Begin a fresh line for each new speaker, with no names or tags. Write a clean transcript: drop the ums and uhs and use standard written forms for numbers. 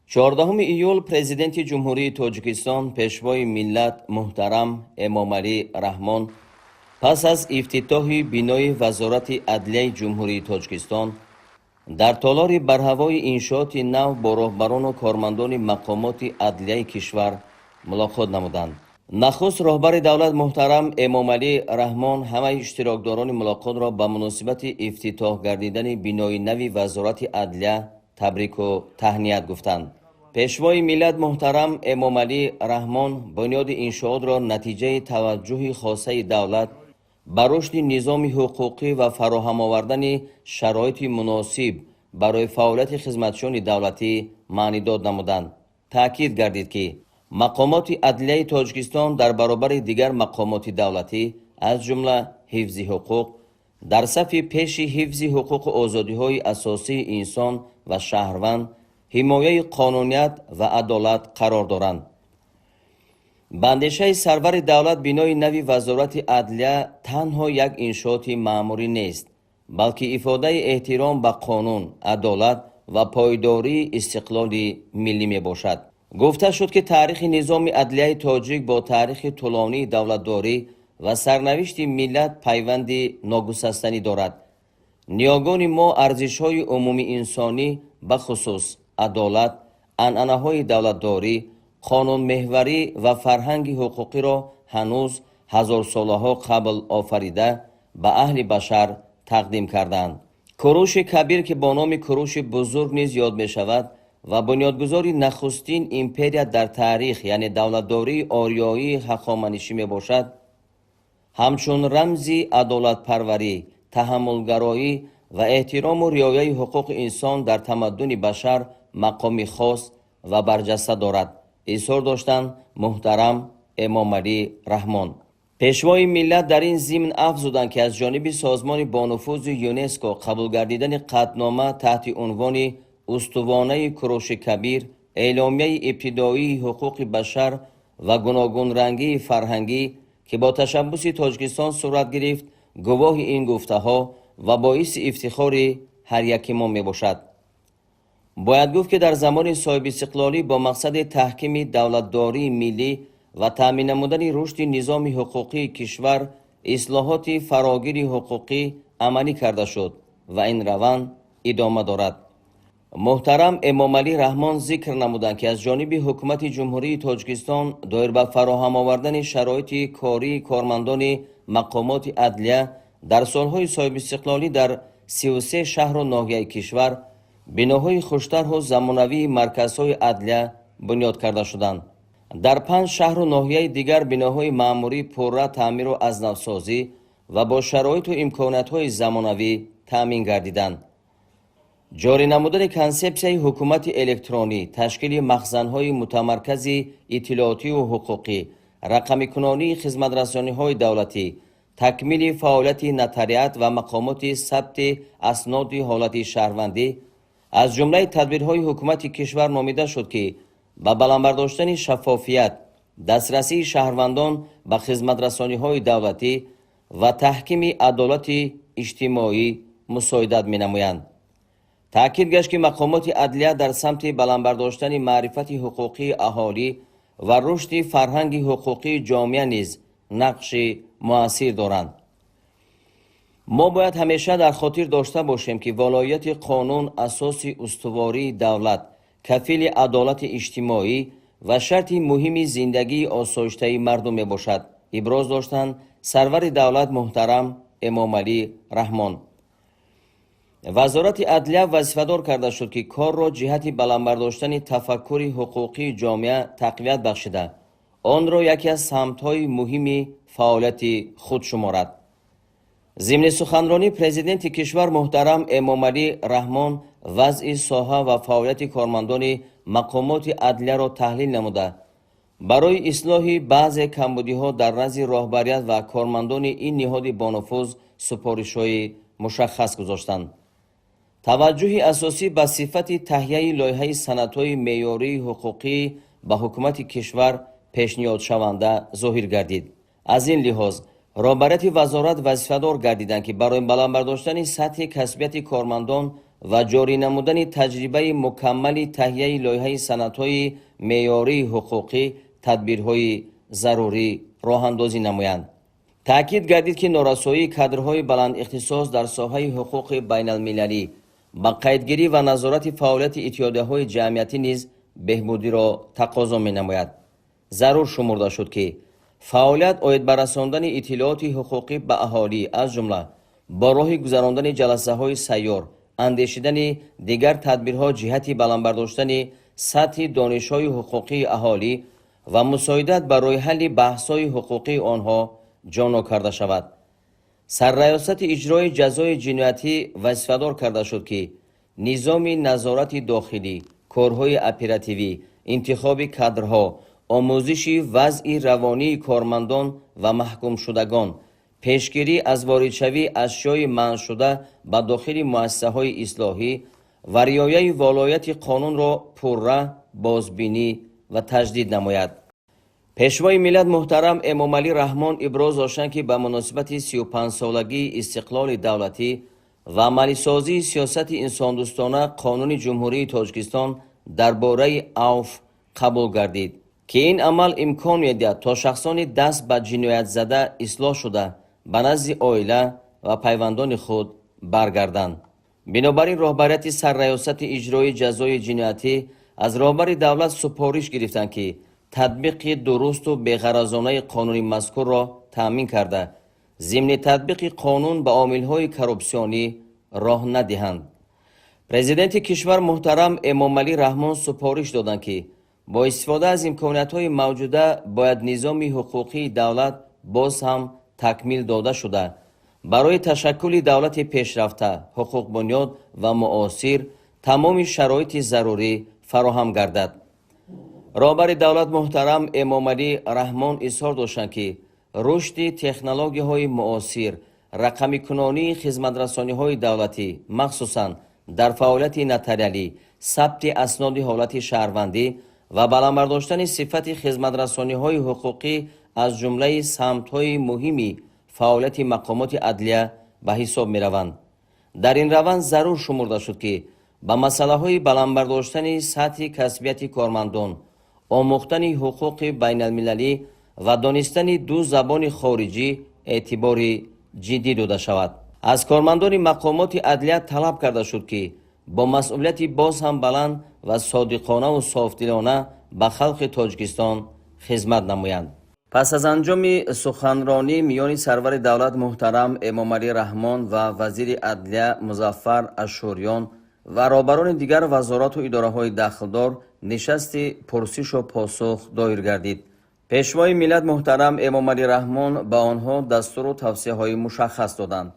14 июл Президенти Ҷумҳурии Тоҷикистон, Пешвои миллат муҳтарам Эмомалӣ Раҳмон пас аз ифтитоҳи бинои Вазорати адлияи Ҷумҳурии Тоҷикистон дар толори барҳавои иншооти нав бо роҳбарону кормандони мақомоти адлияи кишвар мулоқот намуданд. Нахуст роҳбари давлат муҳтарам Эмомалӣ Раҳмон ҳамаи иштирокдорони мулоқотро ба муносибати ифтитоҳ гардидани бинои нави Вазорати адлия табрику таҳният гуфтанд. Пешвои миллат муҳтарам Эмомалӣ Раҳмон бунёди иншоотро натиҷаи таваҷҷӯҳи хосаи давлат ба рушди низоми ҳуқуқӣ ва фароҳам овардани шароити муносиб барои фаъолияти хизматчиёни давлатӣ маънидод намуданд. Таъкид гардид, ки мақомоти адлияи Тоҷикистон дар баробари дигар мақомоти давлатӣ, аз ҷумла ҳифзи ҳуқуқ, дар сафи пеши ҳифзи ҳуқуқу озодиҳои асосии инсон ва шаҳрванд, ҳимояи қонуният ва адолат қарор доранд. Ба андешаи сарвари давлат, бинои нави Вазорати адлия танҳо як иншооти маъмурӣ нест, балки ифодаи эҳтиром ба қонун, адолат ва пойдории истиқлоли миллӣ мебошад. Гуфта шуд, ки таърихи низоми адлияи тоҷик бо таърихи тӯлонии давлатдорӣ ва сарнавишти миллат пайванди ногусастанӣ дорад. Ниёгони мо арзишҳои умумиинсонӣ, бахусус адолат, анъанаҳои давлатдорӣ, қонунмеҳварӣ ва фарҳанги ҳуқуқиро ҳанӯз ҳазорсолаҳо қабл офарида, ба аҳли башар тақдим карданд. Куруши Кабир, ки бо номи Куруши Бузург низ ёд мешавад ва бунёдгузори нахустин империя дар таърих, яъне давлатдории ориёии ҳахоманишӣ мебошад, ҳамчун рамзи адолатпарварӣ, таҳаммулгароӣ ва эҳтирому риояи ҳуқуқи инсон дар тамаддуни башар мақоми хос ва барҷаста дорад, изҳор доштанд муҳтарам Эмомалӣ Раҳмон. Пешвои миллат дар ин зимн афзуданд, ки аз ҷониби созмони бонуфузи ЮНЕСКО қабул гардидани қатънома таҳти унвони «Устувонаи Куруши Кабир: эъломияи ибтидоии ҳуқуқи башар ва гуногунрангии фарҳангӣ», ки бо ташаббуси Тоҷикистон сурат гирифт, гувоҳи ин гуфтаҳо ва боиси ифтихори ҳар яки мо мебошад. Бояд гуфт, ки дар замони соҳибистиқлолӣ бо мақсади таҳкими давлатдории миллӣ ва таъмин намудани рушди низоми ҳуқуқии кишвар ислоҳоти фарогири ҳуқуқӣ амалӣ карда шуд ва ин раванд идома дорад. Муҳтарам Эмомалӣ Раҳмон зикр намуданд, ки аз ҷониби Ҳукумати Ҷумҳурии Тоҷикистон доир ба фароҳам овардани шароити кории кормандони мақомоти адлия дар солҳои соҳибистиқлолӣ дар 33 шаҳру ноҳияи кишвар биноҳои хуштарҳу замонавии марказҳои адлия бунёд карда шуданд. Дар панҷ шаҳру ноҳияи дигар биноҳои маъмурӣ пурра таъмиру азнавсозӣ ва бо шароиту имкониятҳои замонавӣ таъмин гардиданд. Ҷорӣ намудани консепсияи ҳукумати электронӣ, ташкили махзанҳои мутамаркази иттилоотиву ҳуқуқӣ, рақамикунонии хизматрасониҳои давлатӣ, такмили фаъолияти нотариат ва мақомоти сабти асноди ҳолати шаҳрвандӣ аз ҷумлаи тадбирҳои ҳукумати кишвар номида шуд, ки ба баланд бардоштани шаффофият, дастрасии шаҳрвандон ба хизматрасониҳои давлатӣ ва таҳкими адолати иҷтимоӣ мусоидат менамоянд. Таъкид гашт, ки мақомоти адлия дар самти баланд бардоштани маърифати ҳуқуқии аҳолӣ ва рушди фарҳанги ҳуқуқии ҷомеа низ нақши муассир доранд. Мо бояд ҳамеша дар хотир дошта бошем, ки волоияти қонун асоси устувории давлат, кафили адолати иҷтимоӣ ва шарти муҳими зиндагии осоиштаи мардум мебошад, иброз доштанд сарвари давлат муҳтарам Эмомалӣ Раҳмон. Вазорати адлия вазифадор карда шуд, ки корро ҷиҳати баланд бардоштани тафаккури ҳуқуқии ҷомеа тақвият бахшида, онро яке аз самтҳои муҳими фаъолияти худ шуморад. Зимни суханронӣ Президенти кишвар муҳтарам Эмомалӣ Раҳмон вазъи соҳа ва фаъолияти кормандони мақомоти адлияро таҳлил намуда, барои ислоҳи баъзе камбудиҳо дар назди роҳбарият ва кормандони ин ниҳоди бонуфуз супоришҳои мушаххас гузоштанд. Таваҷҷӯҳи асосӣ ба сифати таҳияи лоиҳаи санадҳои меъёрии ҳуқуқӣ ба ҳукумати кишвар пешниҳодшаванда зоҳир гардид. Аз ин лиҳоз роҳбарияти вазорат вазифадор гардиданд, ки барои баланд бардоштани сатҳи касбияти кормандон ва ҷорӣ намудани таҷрибаи мукаммали таҳияи лоиҳаи санадҳои меъёрии ҳуқуқӣ тадбирҳои зарурӣ роҳандозӣ намоянд. Таъкид гардид, ки норасоии кадрҳои баландихтисос дар соҳаи ҳуқуқи байналмилалӣ ба қайдгирӣ ва назорати фаъолияти иттиҳодияҳои ҷамъиятӣ низ беҳбудиро тақозо менамояд. Зарур шумурда шуд, ки фаъолият оид ба расондани иттилооти ҳуқуқӣ ба аҳолӣ, аз ҷумла бо роҳи гузарондани ҷаласаҳои сайёр, андешидани дигар тадбирҳо ҷиҳати баланд бардоштани сатҳи донишҳои ҳуқуқии аҳолӣ ва мусоидат барои ҳалли баҳсҳои ҳуқуқии онҳо ҷоно карда шавад. Сарраёсати иҷрои ҷазои ҷиноятӣ вазифадор карда шуд, ки низоми назорати дохилӣ, корҳои оперативӣ, интихоби кадрҳо, омӯзиши вазъи равонии кормандон ва маҳкумшудагон, пешгирӣ аз воридшавии ашёи манъшуда ба дохили муассисаҳои ислоҳӣ ва риояи волояти қонунро пурра бозбинӣ ва таҷдид намояд. Пешвои миллат муҳтарам Эмомалӣ Раҳмон иброз доштанд, ки ба муносибати 35-солагии истиқлоли давлатӣ ва амалисозии сиёсати инсондӯстона Қонуни Ҷумҳурии Тоҷикистон дар бораи авф қабул гардид, ки ин амал имкон медиҳад, то шахсони даст ба ҷиноятзада ислоҳ шуда, ба назди оила ва пайвандони худ баргарданд. Бинобар ин роҳбарияти Сарраёсати иҷрои ҷазои ҷиноятӣ аз роҳбари давлат супориш гирифтанд, ки татбиқи дурусту беғаразонаи қонуни мазкурро таъмин карда, зимни татбиқи қонун ба омилҳои коррупсионӣ роҳ надиҳанд. Президенти кишвар муҳтарам Эмомалӣ Раҳмон супориш доданд, ки бо истифода аз имкониятҳои мавҷуда бояд низоми ҳуқуқии давлат боз ҳам такмил дода шуда, барои ташаккули давлати пешрафта, ҳуқуқбунёд ва муосир тамоми шароити зарурӣ фароҳам гардад. Роҳбари давлат муҳтарам Эмомалӣ Раҳмон изҳор доштанд, ки рушди технологияҳои муосир, рақамикунонии хизматрасониҳои давлатӣ, махсусан дар фаъолияти нотариалӣ, сабти асноди ҳолати шаҳрвандӣ ва баланд бардоштани сифати хизматрасониҳои ҳуқуқӣ аз ҷумлаи самтҳои муҳими фаъолияти мақомоти адлия ба ҳисоб мераванд. Дар ин раванд зарур шумурда шуд, ки ба масъалаҳои баланд бардоштани сатҳи касбияти кормандон, омӯхтани ҳуқуқи байналмилалӣ ва донистани ду забони хориҷӣ эътибори ҷиддӣ дода шавад. Аз кормандони мақомоти адлия талаб карда шуд, ки бо масъулияти боз ҳам баланд ва содиқонаву софдилона ба халқи Тоҷикистон хизмат намоянд. Пас аз анҷоми суханронӣ миёни сарвари давлат муҳтарам Эмомалӣ Раҳмон ва вазири адлия Музаффар Ашӯриён ва роҳбарони дигар вазорату идораҳои дахлдор нишасти пурсишу посух доир гардид. Пешвои миллат муҳтарам Эмомалӣ Раҳмон ба онҳо дастуру тавсияҳои мушаххас доданд.